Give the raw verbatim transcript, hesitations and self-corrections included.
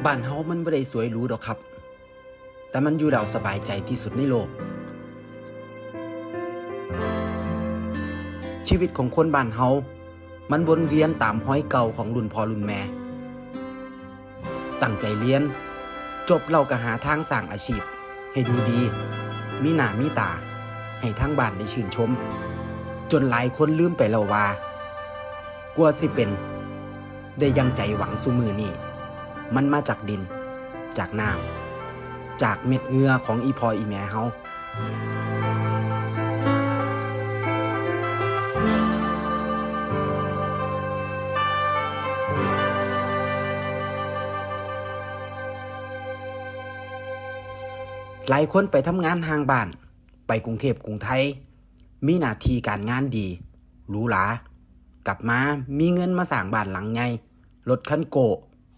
บ้านเฮามันบ่ได้สวยหรูดอกครับ แต่มันอยู่แล้วสบายใจที่สุดในโลก ชีวิตของคนบ้านเฮา มันวนเวียนตามฮอยเก่าของรุ่นพ่อรุ่นแม่ ตั้งใจเรียน จบแล้วก็หาทางสร้างอาชีพ ให้ดูดี มีหน้ามีตา ให้ทางบ้านได้ชื่นชม จนหลายคนลืมไปแล้วว่า กว่าสิเป็น ได้อย่างใจหวังซุมื้อนี้ มันมาจากดิน จากน้ำ จากเม็ดเหงื่อของอีพ่ออีแม่เฮา หลายคนไปทำงานห่างบ้าน ไปกรุงเทพฯกรุงไทย มีหน้าที่การงานดี หรูหรา กลับมามีเงินมาสร้างบ้านหลังใหญ่ รถคันโก้